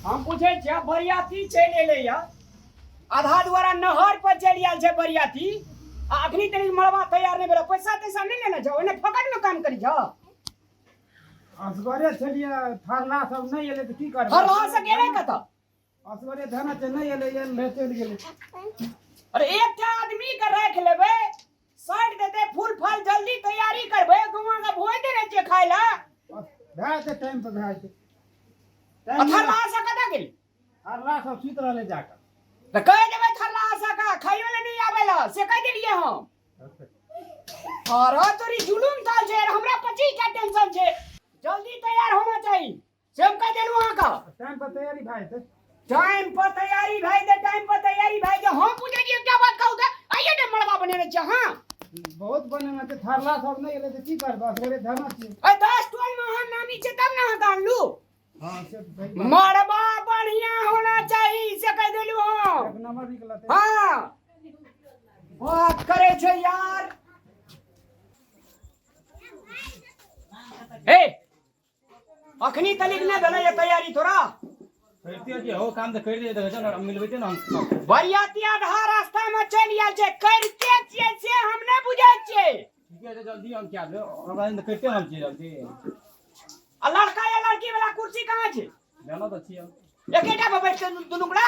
हम पूछै छियै, बरियाती चलि एलैया, आधा द्वारा नहर पर चलि आयल छै बरियाती, आ अखनी तक मड़बा तैयार नहि भेल। पैसा तैसा नहि लेने छौ? ओने फकट में काम करी छौ? असगरे छलियै, थरला सब नहि एलै तऽ की करबै? थरला से गेलै कतऽ? असगरे धना छै, नहि एलै, एल रहै, चलि गेलै। अरे, एकटा आदमी के राखि लेबै, साइड देतै फूल फल, जल्दी तैयारी करबै। गौआ के भोज देने छियै खाय लए। भए जेतै, टाइम पर भए जेतै। आ थरला से कतऽ गेली? थरला सब सुति रहलै जाकऽ। तऽ कहि देबै थरला से का खाइयो लए नहि आबै लए, से कहि देलियै हम। अरे तोरी जुलुम ताल छै, हमरा 25 टा टेंशन छै। जल्दी तैयार होना चाही, से हम कहि देलहुँ अहाँके। टाइम पर तैयारी भए जेतै। टाइम पर तैयारी भए जेतै, टाइम पर तैयारी भए जेतै। हम पूछै छी, एकटा बात कहू तऽ, आइए ने मड़बा बनेने छियै अहाँ? बहुत बनेने छै, थरला सब नहि एलै तऽ की करबै? असगरे धना छियै। अरे, 10 टोल में अहाँ नामी छै, तब ने अहाँके आनलू। हाँ, से सही बात। मड़बा बढ़िया होना चाहिए, से कहि देलू हम। एक नंबर निकलतै। हाँ, बात करे छै यार। हे, अखनी तलिक नहि भेलै ये तैयारी तोरा? करिते जे हो, काम तऽ करि दे, देखै ने, मिलबैते ने हम। बरियाती आधा रास्ता में चलि आयल छै। करिते छियै से हम नहि बुझै छियै। ठीके छै, जल्दी हम क्या देब, हमरा तऽ करिते हम छियै जल्दी। आ लड़का या लड़की वाला कुर्सी कहाँ छै? जानो तऽ छियै। एकेटा पर बैठते दुनू गोरा?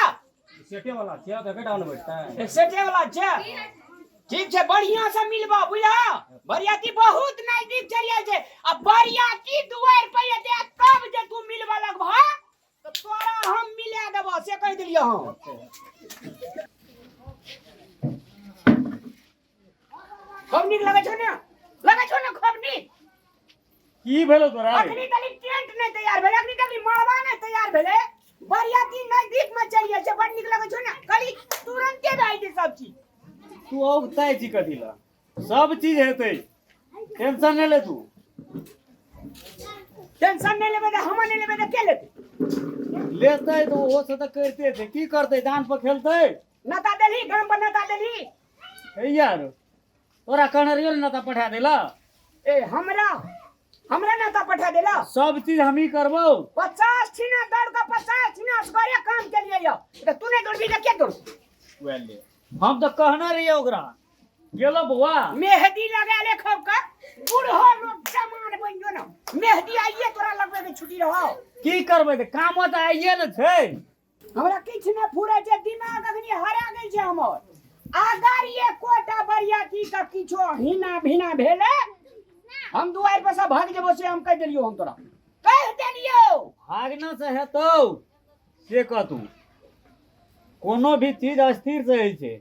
सेटे वाला छियै तऽ एकेटा ने बैठतै। सेटे वाला छै। ठीक छै, बढ़िया से मिलबा, बुझा? बरियाती बहुत नजदीक चलि आयल छै, आ बरियाती दुआरि पर एतै तब जे तू मिलबा लगबह तऽ तोरा हम मिला देबह, से कहि देलियै हम। खूब नीक लगै छौ ने? लगै छौ ने खूब नीक? की भेलो तोरा? अखनी तनी टेंट नहि तैयार भेलै, अखनी तनी मड़बा नहि तैयार भेलै, बरियाती नजदीक में चलि गेल छै। बड़ नीक लगै छौ ने? कहली तुरंते भए जेतै सब चीज। तू औगताइ छी कथी ला? सब चीज हेतै, टेंशन नहि ले तू। टेंशन नहि लेबै तऽ, हम नहि लेबै तऽ के लेतै? लेतै तऽ ओहो से तऽ करिते छै। की करतै, दान पर खेलतै? नता देलही? गाम पर नता देलही? हे यार, तोरा कहने रहियो ने, नता पठा देला। ए, हमरा हमरा नता पठा देला? सब चीज हमही करबौ। 50 ठिना दौड़ कऽ, 50 ठिना असगरे काम केलियै यौ, तऽ तू नहि दौड़बी तऽ के दौड़? वैले हम तऽ कहने रहियै ओकरा, गेलो बौआ। मेहदी लगा ले खूब का, बूढ़ो लोग जमान बन जो ना। मेहदी आइए तोरा लगबे के छुट्टी रहो। की करबै तऽ, कामो तऽ आइए ने छै। हमरा किछु नहि फुरै छै, दिमाग अखनी हरा गेल छै हमर। अगर एकोटा बरियाती का किछो हिना भिना भेलै, हम दुआरि पर से भाग जेबो, से हम कहि देलियौ। हम तोरा कहि देलियौ। भागना से हेतौ से कह तू? कोनो भी चीज अस्थिर से होइ छै।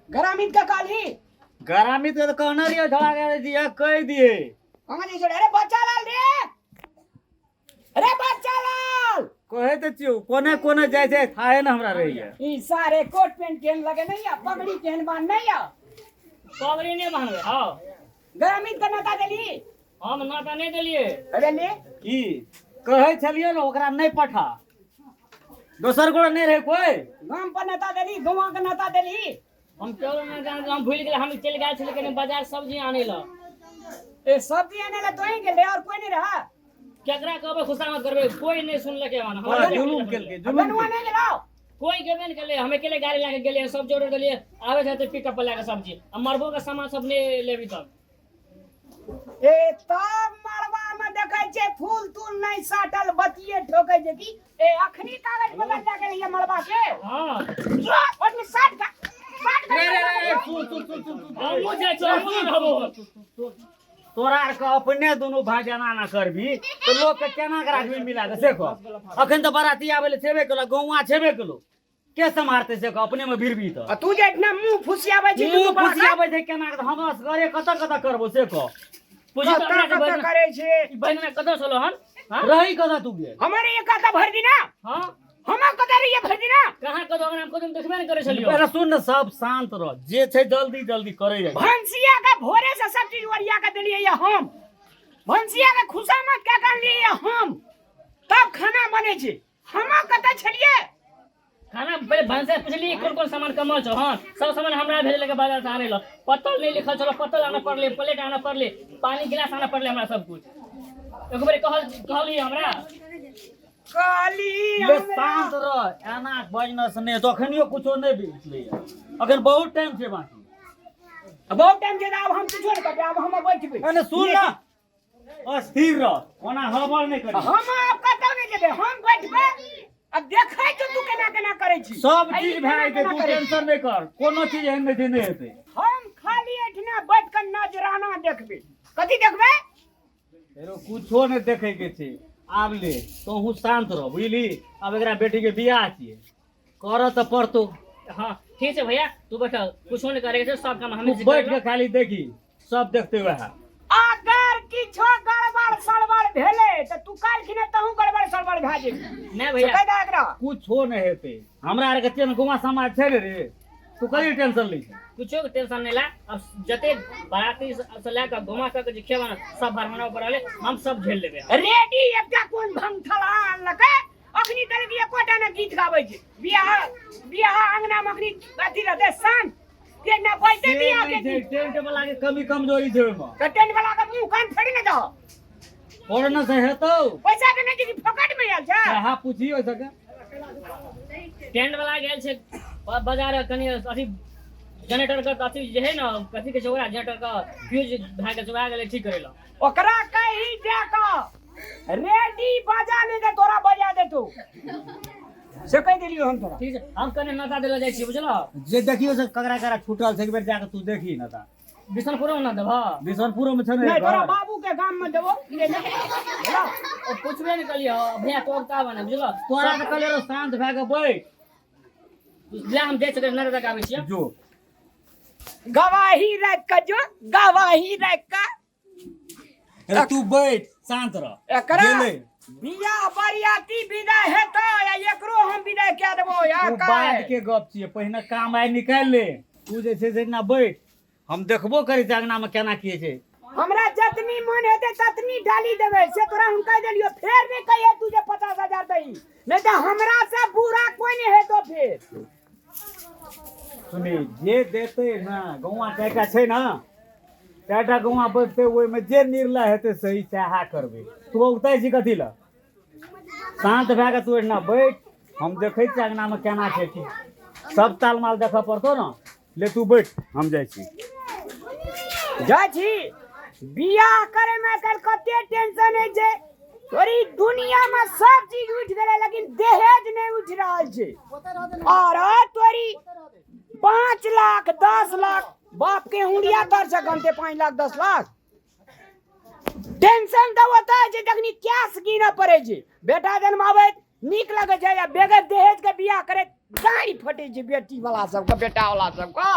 ग्रामीण के कहली? ग्रामीण के तऽ कहने रहियै, झोड़ा के दिया कहि दिए। कहाँ जे छोड़े? अरे बच्चा लाल रे, अरे बच्चा लाल। कहै तऽ छियौ, कोने कोने जाइ छै, थाहे ने हमरा रहैया। ई सारे कोट पैंट केहन लगे नहीं या पगड़ी केहन बांध नहीं या। पगड़ी नहि बान्हबै हौ। ग्रामीण के नता देली? हम नाता नहि देलियै। अरे ले। की कहै छलियै ने, ओकरा नहि पठा, दोसर गोड़ा नहि रहै कोइ। गाम पर नता देली? गाँव के नता देली? हम चलू ने जान, हम भूलि गेलै, हम चलि गेल छलियै कनि बाजार सब्जी आनै लए। ए, सब्जी आने ला तो ही गेल रहे, और कोई नहीं रहा? केकरा कहबै खुशामद करबै? कोई नहि सुनलकै हन। बड़ा जुलुम केलकै, जुलुम। बनुआ नहीं गेलो? कोई गेबे नहि केलै। हम अकेले गाड़ी लए के गेलियै, सब्जी ऑर्डर देलियै, आबै छै तऽ पिकअप पर लए के सब्जी आ मरबो के सामान सब नहि लेबी तब। ए, तब मरबा में देखै छै फूल तूल नहीं साटल, बतिये ठोकै छै की? ए, अखनी कागज बदल जा गेलै ये मरबा के? हाँ। जो, ओहिमे साट का, साट का। रे रे रे, सुन सुन सुन सुन सुन। हमहूँ जाइ छियै, हमहूँ नहि रहबो। तोरा आरके अपने दुनू भाय एना ना करबी तऽ लोक के केना के राखबी मिला के, से कह। अखन तऽ बराती आबै लए छेबे केलौ, गौआँ छेबे केलौ, के सम्हारतै से कह? अपने मे भिड़बी तऽ आ तू जे इतना मुंह फुसियाबै छी मुँह फुसियाबै छै केना के? हम असगरे कतऽ कतऽ करबो, से कह। पूछी तऽ कतऽ अपना के कतऽ बहिन करै छै? ई बहिन में कतऽ छलो हन? हाँ? रही कतऽ तू गेल? हमारे एक कतऽ भरि दिना? हाँ। हम कतऽ रहिए भरि दिना? कहाँ कतऽ? हमरा हम कतौ देखबे नहि करै छलियौ। पहिले सुन ने, सब शांत रह, जे छै जल्दी जल्दी करे जाइ। भनसिया के भोरे से सब चीज ओरिया के देलिए ये हम। भनसिया के खुशामद के करलिए ये हम, तब खाना बने छै। हम कतऽ छलिए? खाना पहिले भनसा पुछली, कोन कोन सामान कमल छौ? हाँ, सब सामान हमरा भेजलकै बाजार से आनै लए। पत्तल नहि लिखल छलो, पत्तल आनऽ पड़लै, प्लेट आनऽ पड़लै, पानी गिलास आनऽ पड़लै, हमरा सब कुछ। एक बेर कहल कहली हमरा। काली ले हमरा- शांत रह, एना बजना से नहि, अखनियो कुछो नहि बितलैया, अखन बहुत टाइम छै बाकी। बहुत टाइम छै तऽ आब हम किछो नहि करबै, आब हम बैठबै। अने सुन ना, अस्थिर रह, ओना हड़बड़ नहि करी। हम आब कतौ नहि जेबै, हम बैठबै आ देखै छौ तू केना केना करै छी। सब आ ई चीज भए केना जेतै, केना तू करै छी। टेंशन नहि कर, कोनो चीज एहन नहि छै नहि हेतै। हम खाली एहिठिना बैठ कऽ नजराना देखबै। कथी देखबै? हेरो कुछो नहि देखै के छै, आब ले तोहू शांत रह, बुझली? आब एकरा बेटी के बियाह छियै, करऽ तऽ पड़तौ। हाँ ठीक छै भैया, तू बैठ, कुछो नहि करे के छै, सब काम हमे तू बैठ के खाली देखी, सब देखते वएह। अगर किछो गड़बड़ सड़बड़ भेलै तऽ तू काल्हि खिना तहूँ गड़बड़ सड़बड़ भए जेबही। नहि भैया। से कहि दे एकरा। कुछो नहि हेतै, हमरा आरके चेन गुमा समाज छै ने रे, तू कथी टेंशन लै छै? कुछो के टेंशन नहीं ला, अब जते बाराती से लए कऽ गोमा तक जे खेबा ने सब भरमाना ऊपर रहले, हम सब झेल लेबै। रेडी एकटा कोन भंगथला आनलकै, अखनी तक एकोटा ने गीत गाबै छै। बियाह बियाह अंगना मे अखनी अथी रहतै शांत के ना बैठे से बियाह के नहि छै, गीत। टेंट वाला के कमी कमजोरी छै ओहिमे। तऽ टेंट वाला के मुंह कान फेरि ने दह। कोरोना से हेतौ। पैसा के नहि छै कि फकट में आयल छै? सएह पुछियो सके। टेंट वाला गेल छै बाजार, कनि अथी जनरेटर के अथी जे है ने, कथी के छै ओकरा, जनरेटर के फ्यूज भए गेल छै, वएह गेलै ठीक करै लए। ओकरा कही जा कऽ रेडी बजा, नहि तऽ तोरा बजा देतौ, से कहि देलियौ हम तोरा। ठीक छै, हम कनि नता देले जाइ छियै, बुझलऽ? जे देखियो से ककरा ककरा छूटल छै, एक बेर जाके तू देखी ने ता। बिशनपुरो मे ना देबह? बिशनपुरो मे छै ने। नहि, तोरा घर। बाबू के गाम में देबो कि नहि? बुझलऽ? ओ पुछबे नहि कलियै भैया, तो का बने, बुझलऽ? तोरा तऽ कहले रहो शांत भए के बैठ। ले हम जाइ छियै, नरक आबै छियै। जो। गवाही राखि कऽ जो, गवाही राखि कऽ। अरे तू बैठ, शांत रह। एकरा गेलै। बियाह बरियाती विदा हेतौ या एकरो हम विदा कए देबो या ओ बाद के गप छियै, पहिने काम आइ निकालि ले। तू जे छै से एना बैठ, हम देखबो करै छियै अंगना मे केना की होइ छै। हमरा जतनी मन हेतै ततनी डाली देबै, से तोरा हम कहि देलियौ। फेर नहि कहिए तू जे 50,000 दही, नहि तऽ हमरा से बुरा कोइ नहि हेतौ फेर। सुनी, जे देतै ने गौआ चारिटा छै ने, चारिटा गौआ बैठतै, ओहिमे जे निर्णय हेतै सही सएह करबै। तू औगतै छी कथी लए? शांत भए कऽ तू एहिना बैठ, हम देखै छियै अंगनामे केना छै की, सब तालमाल देखऽ पड़तौ ने। ले तू बैठ, हम जाइ छी। जाइ छी। बियाह करे में आजकल कते टेंशन होइ छै। तोरी दुनिया में सब चीज उठि गेलै लेकिन दहेज नहि उठि रहल छै। और तोरी 5 लाख 10 लाख बाप के हुंडिया तर से गनते 5 लाख 10 लाख। टेंशन तऽ ओतऽ होइ छै जखनी कैश गिनऽ पड़ै छै। बेटा जन्माबैत नीक लगै छै या बेगर दहेज के बियाह करैत गाड़ि फटै छै बेटी वाला सबके, बेटा वाला सबके।